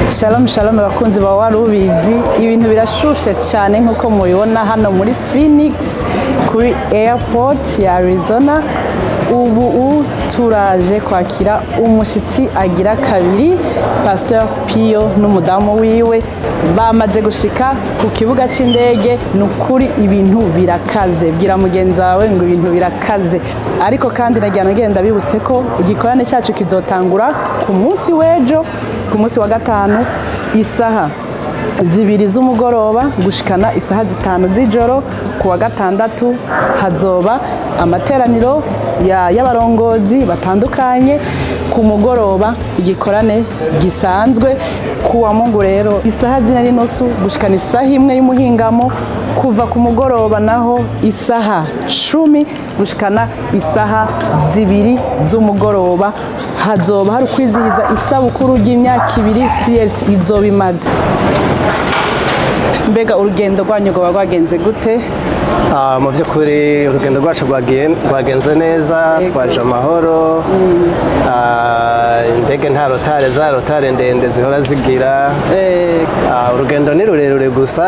Shalom shalom abakunzi ba Warubizi, ibintu birashushe cyane nkuko mubibona hano muri Phoenix kuri airport ya Arizona. Ubu turaje kwakira umushitsi agira kabiri, Pasteur Pio n'umudamu wiwe bamaze gushika ku kibuga c'indege. Nukuri ibintu birakaze, bwira mugenzi wawe ngo ibintu birakaze. Ariko kandi nagira ngenda bibutse ko igikorane cyacu kizotangura ku munsi w'ejo, ku munsi wa gatanu, isaha 2 z'umugoroba gushikana isaha 5 z'ijoro. Ku wa gatandatu hazoba amateraniro y'abarongozi batandukanye, ku mugoroba igikorane gisanzwe. Ku wa Mungu rero isaha 4:30 gushikana isaha 1 y'umuhingamo, kuva ku mugoroba naho isaha 10 gushikana isaha 2 z'umugoroba hazoba hari kwizihiza isabukuru ry'imyaka 2 CLC izoba imaze. Mbega urugendo rwanyu rwaba rwagenze gute? Mu by'ukuri urugendo rwacu rwagenze neza, twaje amahoro. Indege nta rotare, za rotare ndende zihora zigira. Urugendo ni rurerure gusa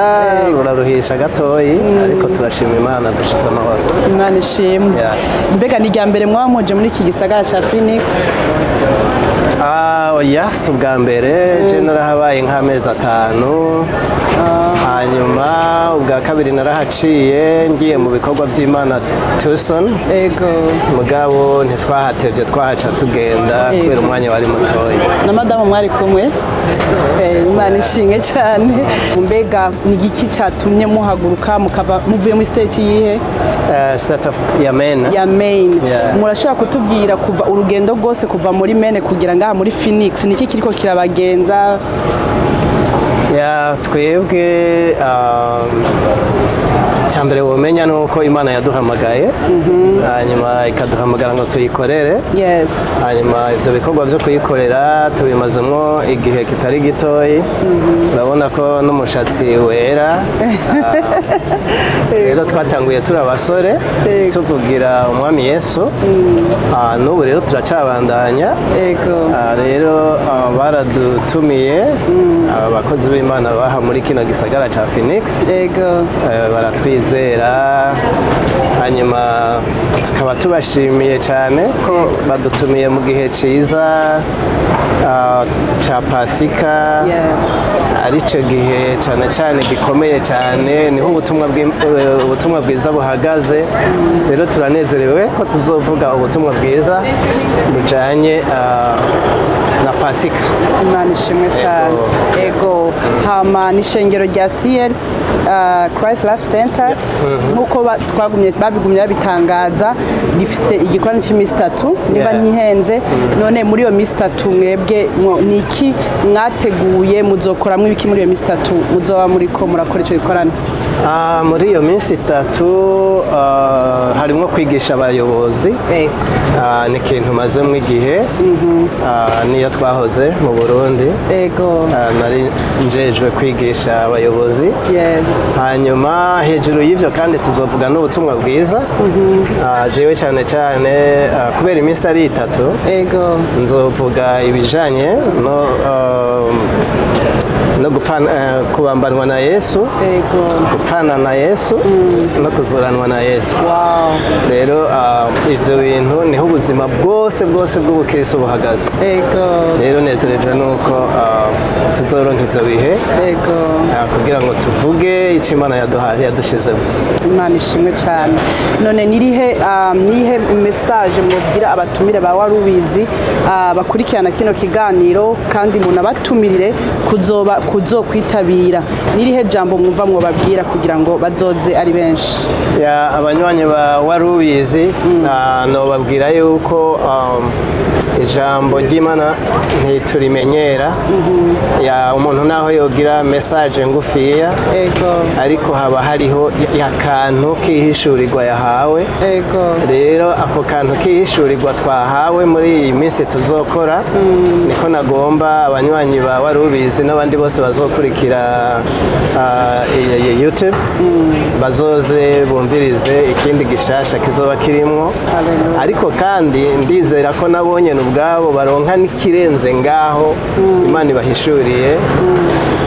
ruraruhisha gatoyi, ariko turashima Imana dushitse amahoro. Imana ishimwe. Mbega ni irya mbere mwaba muje muri iki gisagara ca Phoenix? Oya, si ubwa mbere. Je narahabaye nk'amezi 5. Hanyuma ubwa kabiri narahaciye ngiye mu bikorwa by'Imana Tucson. Ego. Mugabo ntitwahatevye, twahaca tugenda kubera umwanya wari mutoya. Na madamu mwari kumwe? Imana ishimwe cyane. Mbega ni igiki catumye muhaguruka mukava muvuye muri state yihe? State of ya Maine. Ya Maine. Murashobora kutubwira kuva urugendo rwose kuva muri Maine kugira ngaha muri Phoenix, niki kiriko kirabagenza? Ya twebwe cyambere womenya nuko Imana yaduhamagaye, hanyuma ikaduhamagara ngo tuyikorere. Yes. Hanyuma ivyo bikorwa byo kuyikorera tubimazemo igihe kitari gitoyi. Urabona ko n'umushatsi wera. Rero twatanguye turi abasore tuvugira umwami Yesu. N'ubu rero turacabandanya. Rero baradutumiye abakozi b'Imana baha muri kino gisagara ca Phoenix. Baratwizera, hanyuma tukaba tubashimiye cyane ko badutumiye mu gihe ciza ca Pasika. Arico gihe cyane cyane gikomeye cyane, niho ubutumwa bwiza buhagaze. Rero turanezerewe ko tuzovuga ubutumwa bwiza bujanye na Pasika. Imana ishimwe cyane. Ego. Hama ni ishengero rya CLC, Christ Life Center, nkuko twagumye babigumye babitangaza, gifise igikorane cy'iminsi 3 niba ntihenze. None muri iyo minsi 3 mwebwe niki mwateguye, muzokoramwe ibiki muri iyo minsi 3 muzoba muriko murakora ico gikorane? Muri iyo minsi 3 harimo kwigisha abayobozi. Ni ikintu mazemwe igihe, niyo twahoze mu Burundi. Nari njejwe kwigisha abayobozi. Hanyuma hejuru y'ivyo kandi tuzovuga n'ubutumwa bwiza. Jewe cyane cyane kubera iminsi ari 3, nzovuga ibijanye no kubambanwa na Yesu, gupfana na Yesu, no kuzuranwa na Yesu. Rero ivyo bintu niho ubuzima bwose bwose bw'ubukristo buhagaze. Rero nezerejwe nuko tuzoronka ivyo bihe kugira ngo tuvuge ico Imana yaduhaye yadushizemo. Imana ishimwe cyane. None nirihe nihe message mubwira abatumire ba Warubizi bakurikirana kino kiganiro, kandi munabatumirire kuzoba kuzokwitabira? Nirihe jambo mwumva mwobabwira kugira ngo bazoze ari benshi? Ya abanywanyi ba Warubizi, nobabwira yuko ijambo ry'Imana ntiturimenyera. Ya umuntu naho yogira message ngufiya, ariko haba hariho akantu kihishurirwa yahawe. Rero ako kantu kihishurirwa twahawe muri iyi minsi tuzokora, niko nagomba abanywanyi ba Warubizi n'abandi bose bazokurikira YouTube bazoze bumvirize ikindi gishasha kizoba kirimwo. Ariko kandi ndizera ko nabonye ubwabo baronka n'ikirenze ngaho Imana ibahishuriye.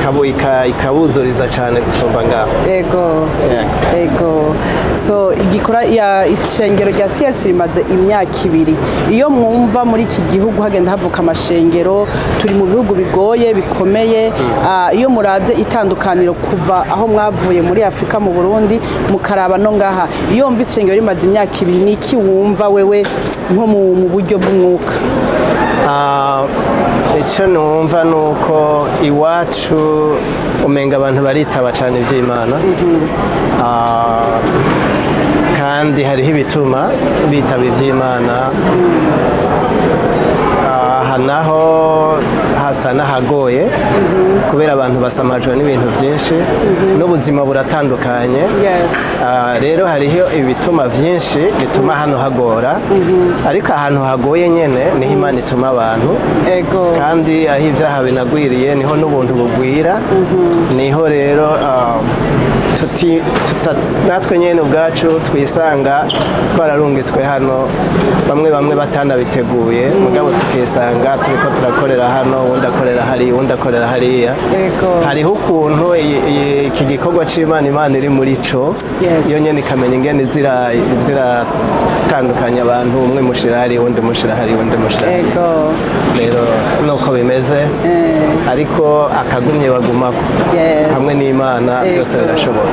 irakomeye, ikabuzuriza cyane gusumba ngaho. Ego. Ego. So igikora ya ishengero rya CLC rimaze imyaka 2. Iyo mwumva muri iki gihugu hagenda havuka amashengero, turi mu bihugu bigoye bikomeye. Iyo muravye itandukaniro kuva aho mwavuye muri Afrika mu Burundi mukaraba no ngaha, iyo wumva ishengero rimaze imyaka 2, niki wumva wewe nko mu buryo bw'umwuka? Icyo numva ni uko iwacu umenga abantu baritaba cyane iby'Imana, kandi hariho ibituma bitaba iby'Imana. Aha naho hasa n'ahagoye kubera abantu basamajwe n'ibintu byinshi, n'ubuzima buratandukanye. Rero hariho ibituma byinshi bituma hano hagora, ariko ahantu hagoye nyene niho Imana ituma abantu. Kandi aho ibyaha binagwiriye niho n'ubuntu bugwira. Niho rero natwe nyene ubwacu twisanga twararungitswe hano, bamwe batanabiteguye, mugabo tukisanga turiko turakorera hano, uwundi akorera hariya, uwundi akorera hariya. Hariho ukuntu iki gikorwa c'Imana, Imana iri muri co, iyo nyene ikamenya ingene ziratandukanya abantu, umwe mushira hariya, uwundi mushira hariya, uwundi mushira hariya. Rero nuko bimeze, ariko akagumye bagumako hamwe n'Imana byose birashoboka.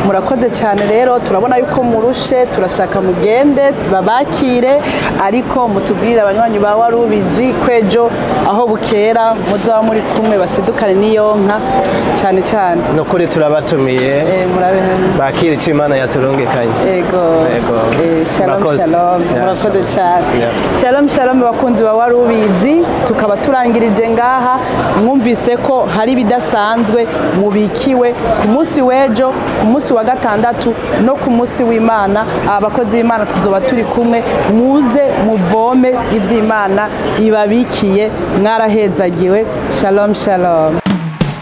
Murakoze cyane. Rero turabona yuko murushe, turashaka mugende babakire, ariko mutubwire abanywanyi ba Warubizi kwejo aho bukera muzaba muri kumwe basidukane n'iyo nka cyane cyane. Nukuri turabatumiye, bakire icyo Imana yaturungikanye. Ego. Shalom shalom. Murakoze cyane. Shalom shalom bakunzi ba Warubizi, tukaba turangirije ngaha. Mwumvise ko hari ibidasanzwe mubikiwe ku munsi w'ejo, ku munsi wa gatandatu no ku munsi w'Imana. Abakozi b'Imana tuzoba turi kumwe, muze muvome ivy'Imana ibabikiye. Mwarahezagiwe. Shalom shalom.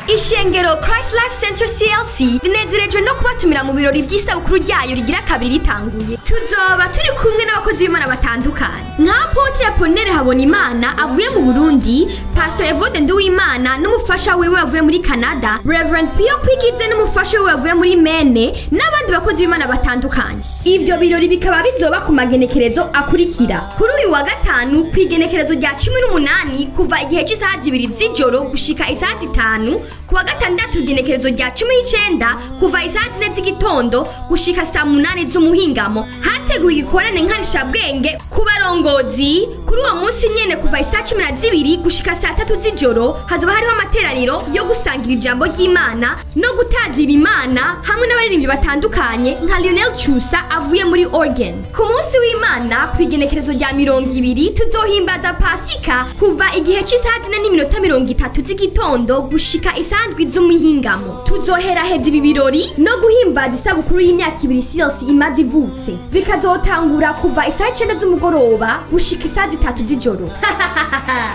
Ishengero Christ Life Center CLC binezerejwe no kubatumira mu birori by'isabukuru ryayo rigira kabiri ritanguye. Tuzoba turi kumwe n'abakozi b'Imana batandukanye nka Apotre Apollinaire Habonimana avuye mu Burundi, Pastor Evode Nduwimana n'umufasha wiwe avuye muri Canada, Reverend Pio Kwigize n'umufasha wiwe avuye muri Mene, n'abandi bakozi b'Imana batandukanye. Ivyo birori bikaba bizoba ku magenekerezo akurikira: kuri uyu wa gatanu ku igenekerezo rya 18 kuva igihe cy'isaha 2 z'ijoro gushika isaha 5, kuwa gatandatu igenekerezo rya 19 kuva isaha 4 z'igitondo gushika saa 8 z'umuhingamo. Hateguwe igikorane nkarishabwenge ku barongozi. Kuri uwo munsi nyene kuva isaha 12 gushika saa 3 z'ijoro hazoba hariho amateraniro yo gusangira ijambo ry'Imana no gutazira Imana hamwe n'abaririmbyi batandukanye nka Lionel Chusa avuye muri Oregon. Ku munsi w'Imana ku igenekerezo rya 20 tuzohimbaza Pasika kuva igihe cy'isaha 4:30 z'igitondo gushika isaha 7 z'umuhingamo. Tuzoheraheza ibi birori no guhimbaza isabukuru y'imyaka 2 CLC imaze ivutse, bikazotangura kuva isaha 9 z'umugoroba gushika isaha 3 z'ijoro.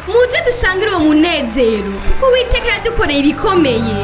Muze dusangire uwo munezero kuko Uwiteka yadukoreye ibikomeye.